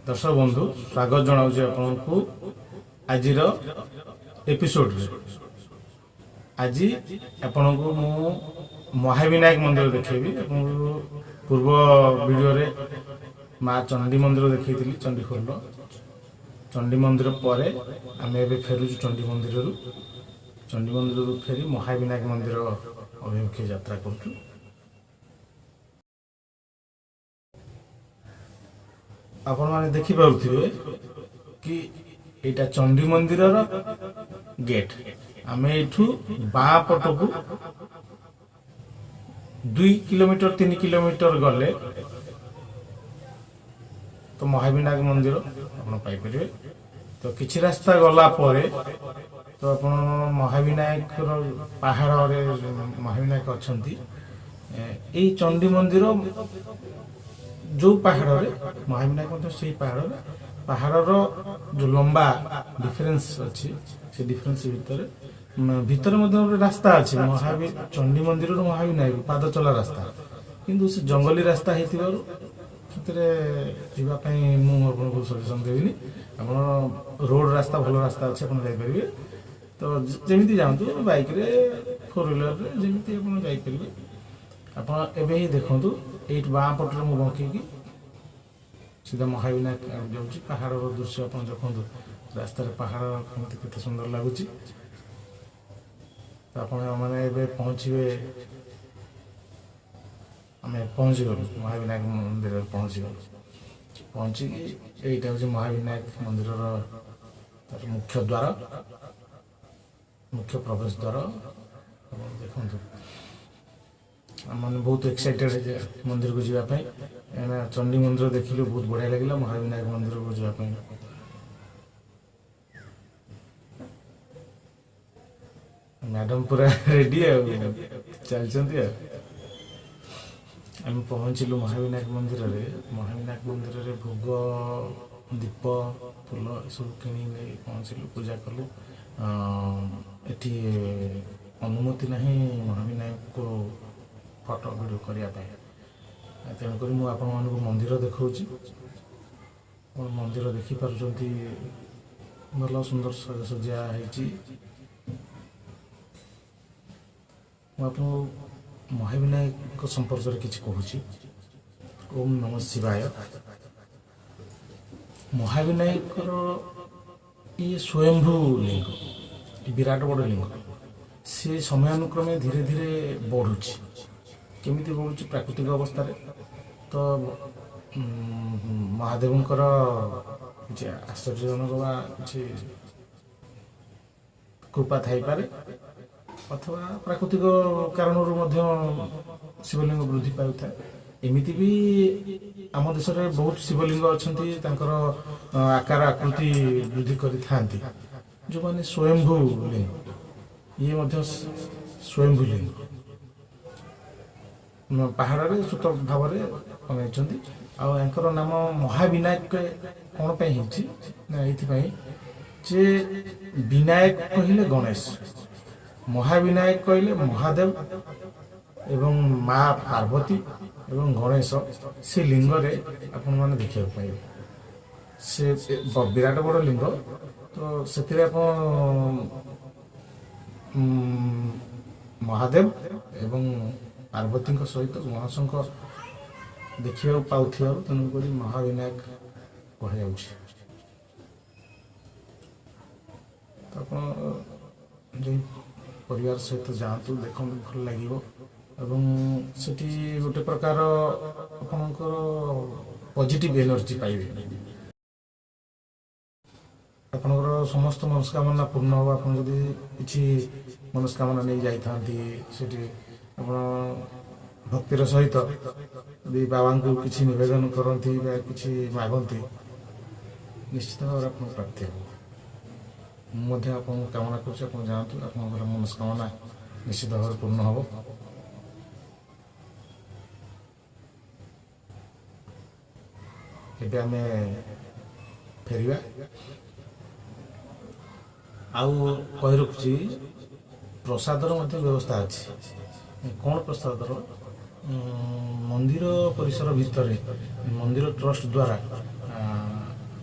ଦର୍ଶକ ବନ୍ଧୁ, ସ୍ୱାଗତ ଜଣାଉଛି ଆପଣଙ୍କୁ ଆଜିର ଏପିସୋଡ଼ରେ। ଆଜି ଆପଣଙ୍କୁ ମୁଁ ମହାବିନାୟକ ମନ୍ଦିର ଦେଖେଇବି। ଆପଣଙ୍କୁ ପୂର୍ବ ଭିଡ଼ିଓରେ ମା ଚଣ୍ଡୀ ମନ୍ଦିର ଦେଖେଇଥିଲି, ଚଣ୍ଡିଖୋଲର ଚଣ୍ଡୀ ମନ୍ଦିର ପରେ ଆମେ ଏବେ ଫେରୁଛୁ ଚଣ୍ଡୀ ମନ୍ଦିରରୁ। ଚଣ୍ଡୀ ମନ୍ଦିରରୁ ଫେରି ମହାବିନାୟକ ମନ୍ଦିର ଅଭିମୁଖେ ଯାତ୍ରା କରୁଛୁ। ଆପଣମାନେ ଦେଖିପାରୁଥିବେ କି ଏଇଟା ଚଣ୍ଡୀ ମନ୍ଦିରର ଗେଟ୍। ଆମେ ଏଇଠୁ ବାଁ ପଟକୁ 2 କିଲୋମିଟର, 3 କିଲୋମିଟର ଗଲେ ତ ମହାବିନାୟକ ମନ୍ଦିର ଆପଣ ପାଇପାରିବେ। ତ କିଛି ରାସ୍ତା ଗଲା ପରେ ତ ଆପଣ ମହାବିନାୟକର ପାହାଡ଼ରେ ମହାବିନାୟକ ଅଛନ୍ତି। ଏଇ ଚଣ୍ଡୀ ମନ୍ଦିର ଯୋଉ ପାହାଡ଼ରେ, ମହାବିନାୟକ ମଧ୍ୟ ସେଇ ପାହାଡ଼ରେ। ପାହାଡ଼ର ଯୋଉ ଲମ୍ବା ଡିଫରେନ୍ସ ଅଛି, ସେ ଡିଫରେନ୍ସ ଭିତରେ ଭିତରେ ମଧ୍ୟ ଗୋଟେ ରାସ୍ତା ଅଛି, ଚଣ୍ଡୀ ମନ୍ଦିରରୁ ମହାବିନାୟକ ପାଦ ଚଲା ରାସ୍ତା। କିନ୍ତୁ ସେ ଜଙ୍ଗଲୀ ରାସ୍ତା ହେଇଥିବାରୁ ସେଥିରେ ଯିବା ପାଇଁ ମୁଁ ଆପଣଙ୍କୁ ସଜେସନ୍ ଦେବିନି। ଆପଣ ରୋଡ଼ ରାସ୍ତା, ଭଲ ରାସ୍ତା ଅଛି, ଆପଣ ଯାଇପାରିବେ। ତ ଯେମିତି ଯାଆନ୍ତୁ, ବାଇକ୍ରେ, ଫୋର୍ ହ୍ୱିଲରରେ, ଯେମିତି ଆପଣ ଯାଇପାରିବେ। ଆପଣ ଏବେ ହିଁ ଦେଖନ୍ତୁ, ଏଇଠି ବାଁ ପଟରେ ମୁଁ ବଙ୍କେଇକି ସିଧା ମହାବିନାୟକ ଆଡ଼କୁ ଯାଉଛି। ପାହାଡ଼ର ଦୃଶ୍ୟ ଆପଣ ଦେଖନ୍ତୁ, ରାସ୍ତାରେ ପାହାଡ଼ କେମିତି କେତେ ସୁନ୍ଦର ଲାଗୁଛି। ତ ଆପଣ ମାନେ ଏବେ ପହଞ୍ଚିବେ। ଆମେ ପହଞ୍ଚିଗଲୁ, ମହାବିନାୟକ ମନ୍ଦିରରେ ପହଞ୍ଚିଗଲୁ। ପହଞ୍ଚିକି ଏଇଟା ହେଉଛି ମହାବିନାୟକ ମନ୍ଦିରର ତାର ମୁଖ୍ୟ ଦ୍ୱାର, ମୁଖ୍ୟ ପ୍ରବେଶ ଦ୍ୱାର। ଆପଣ ଦେଖନ୍ତୁ, ଆମମାନେ ବହୁତ ଏକ୍ସାଇଟେଡ୍ ମନ୍ଦିରକୁ ଯିବା ପାଇଁ, କାହିଁକିନା ଚଣ୍ଡୀ ମନ୍ଦିର ଦେଖିଲୁ, ବହୁତ ବଢ଼ିଆ ଲାଗିଲା। ମହାବିନାୟକ ମନ୍ଦିରକୁ ଯିବା ପାଇଁ ମ୍ୟାଡ଼ାମ ପୁରା ରେଡି ଆଉ ଚାଲିଛନ୍ତି। ଆଉ ଆମେ ପହଞ୍ଚିଲୁ ମହାବିନାୟକ ମନ୍ଦିରରେ। ମହାବିନାୟକ ମନ୍ଦିରରେ ଭୋଗ, ଦୀପ, ଫୁଲ ଏସବୁ କିଣି ନେଇ ପହଞ୍ଚିଲୁ, ପୂଜା କଲୁ। ଏଠି ଅନୁମତି ନାହିଁ ମହାବିନାୟକକୁ ଫଟୋ ଭିଡ଼ିଓ କରିବା ପାଇଁ। ତେଣୁକରି ମୁଁ ଆପଣମାନଙ୍କୁ ମନ୍ଦିର ଦେଖାଉଛି। ଆପଣ ମନ୍ଦିର ଦେଖିପାରୁଛନ୍ତି, ଭଲ ସୁନ୍ଦର ସାଜସଜ୍ଜା ହେଇଛି। ମୁଁ ଆପଣଙ୍କୁ ମହାବିନାୟକଙ୍କ ସମ୍ପର୍କରେ କିଛି କହୁଛି। ଓମ୍ ନମ ଶିବାୟ। ମହାବିନାୟକର ଇଏ ସ୍ୱୟମ୍ଭୂ ଲିଙ୍ଗ, ବିରାଟ ବଡ଼ ଲିଙ୍ଗ। ସେ ସମୟାନୁକ୍ରମେ ଧୀରେ ଧୀରେ ବଢ଼ୁଛି। କେମିତି ବଢ଼ୁଛି? ପ୍ରାକୃତିକ ଅବସ୍ଥାରେ ତ ମହାଦେବଙ୍କର କିଛି ଆଶ୍ଚର୍ଯ୍ୟଜନକ ବା କିଛି କୃପା ଥାଇପାରେ, ଅଥବା ପ୍ରାକୃତିକ କାରଣରୁ ମଧ୍ୟ ଶିବଲିଙ୍ଗ ବୃଦ୍ଧି ପାଉଥାଏ। ଏମିତି ବି ଆମ ଦେଶରେ ବହୁତ ଶିବଲିଙ୍ଗ ଅଛନ୍ତି, ତାଙ୍କର ଆକାର ଆକୃତି ବୃଦ୍ଧି କରିଥାନ୍ତି, ଯେଉଁମାନେ ସ୍ୱୟମ୍ଭୂ ଲିଙ୍ଗ। ଇଏ ମଧ୍ୟ ସ୍ୱୟମ୍ଭୂ ଲିଙ୍ଗ, ପାହାଡ଼ରେ ସ୍ୱତଃ ଭାବରେ ବନାଇଛନ୍ତି। ଆଉ ୟାଙ୍କର ନାମ ମହାବିନାୟକ କ'ଣ ପାଇଁ ହେଇଛି ନା, ଏଇଥିପାଇଁ ଯେ ବିନାୟକ କହିଲେ ଗଣେଶ, ମହାବିନାୟକ କହିଲେ ମହାଦେବ ଏବଂ ମା ପାର୍ବତୀ ଏବଂ ଗଣେଶ ସେ ଲିଙ୍ଗରେ ଆପଣମାନେ ଦେଖିବାକୁ ପାଇବେ। ସେ ବିରାଟ ବଡ଼ ଲିଙ୍ଗ। ତ ସେଥିରେ ଆପଣ ମହାଦେବ ଏବଂ ପାର୍ବତୀଙ୍କ ସହିତ ଗଣେଶଙ୍କ ଦେଖିବାକୁ ପାଉଥିବାରୁ ତେଣୁକରି ମହାବିନାୟକ କୁହାଯାଉଛି। ତ ଆପଣ ଯାଇ ପରିବାର ସହିତ ଯାଆନ୍ତୁ, ଦେଖନ୍ତୁ, ଭଲ ଲାଗିବ ଏବଂ ସେଠି ଗୋଟେ ପ୍ରକାର ଆପଣଙ୍କର ପଜିଟିଭ ଏନର୍ଜି ପାଇବେ। ଆପଣଙ୍କର ସମସ୍ତ ମନସ୍କାମନା ପୂର୍ଣ୍ଣ ହେବ। ଆପଣ ଯଦି କିଛି ମନସ୍କାମନା ନେଇ ଯାଇଥାନ୍ତି ସେଠି, ଆପଣ ଭକ୍ତିର ସହିତ ଯଦି ବାବାଙ୍କୁ କିଛି ନିବେଦନ କରନ୍ତି ବା କିଛି ମାଗନ୍ତି, ନିଶ୍ଚିତ ଭାବରେ ଆପଣଙ୍କୁ ପ୍ରାପ୍ତି ହେବ। ମୁଁ ମଧ୍ୟ ଆପଣଙ୍କୁ କାମନା କରୁଛି, ଆପଣ ଯାଆନ୍ତୁ, ଆପଣଙ୍କର ମନସ୍କାମନା ନିଶ୍ଚିତ ଭାବରେ ପୂର୍ଣ୍ଣ ହେବ। ଏବେ ଆମେ ଫେରିବା। ଆଉ କହି ରଖୁଛି, ପ୍ରସାଦର ମଧ୍ୟ ବ୍ୟବସ୍ଥା ଅଛି। କ'ଣ ପ୍ରସାଦର? ମନ୍ଦିର ପରିସର ଭିତରେ ମନ୍ଦିର ଟ୍ରଷ୍ଟ ଦ୍ୱାରା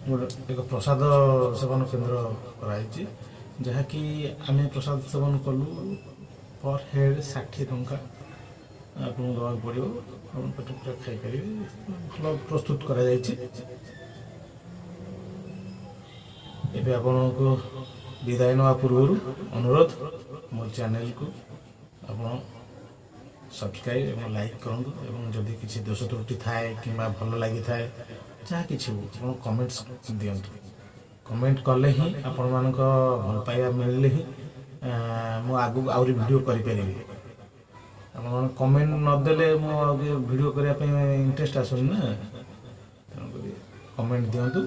ଗୋଟେ ଏକ ପ୍ରସାଦ ସେବନ କେନ୍ଦ୍ର କରାଯାଇଛି, ଯାହାକି ଆମେ ପ୍ରସାଦ ସେବନ କଲୁ। ପର୍ ହେଡ଼୍ 60 ଟଙ୍କା ଆପଣଙ୍କୁ ଦେବାକୁ ପଡ଼ିବ। ଆପଣ ପେଟ ପୂଜା ଖାଇପାରିବେ। ଭଲ ପ୍ରସ୍ତୁତ କରାଯାଇଛି। ଏବେ ଆପଣଙ୍କୁ ବିଦାୟ ନେବା ପୂର୍ବରୁ ଅନୁରୋଧ, ମୋ ଚ୍ୟାନେଲକୁ ଆପଣ ସବସ୍କ୍ରାଇବ୍ ଏବଂ ଲାଇକ୍ କରନ୍ତୁ ଏବଂ ଯଦି କିଛି ଦୋଷ ତ୍ରୁଟି ଥାଏ କିମ୍ବା ଭଲ ଲାଗିଥାଏ, ଯାହା କିଛି ହଉ, ଆପଣ କମେଣ୍ଟସ୍ ଦିଅନ୍ତୁ। କମେଣ୍ଟ କଲେ ହିଁ, ଆପଣମାନଙ୍କ ଭଲ ପାଇବା ମିଳିଲେ ହିଁ ମୁଁ ଆଗକୁ ଆହୁରି ଭିଡ଼ିଓ କରିପାରିବି। ଆପଣମାନେ କମେଣ୍ଟ ନଦେଲେ ମୁଁ ଆଉ ଭିଡ଼ିଓ କରିବା ପାଇଁ ଇଣ୍ଟରେଷ୍ଟ ଆସୁନି ନା। ତେଣୁକରି କମେଣ୍ଟ ଦିଅନ୍ତୁ।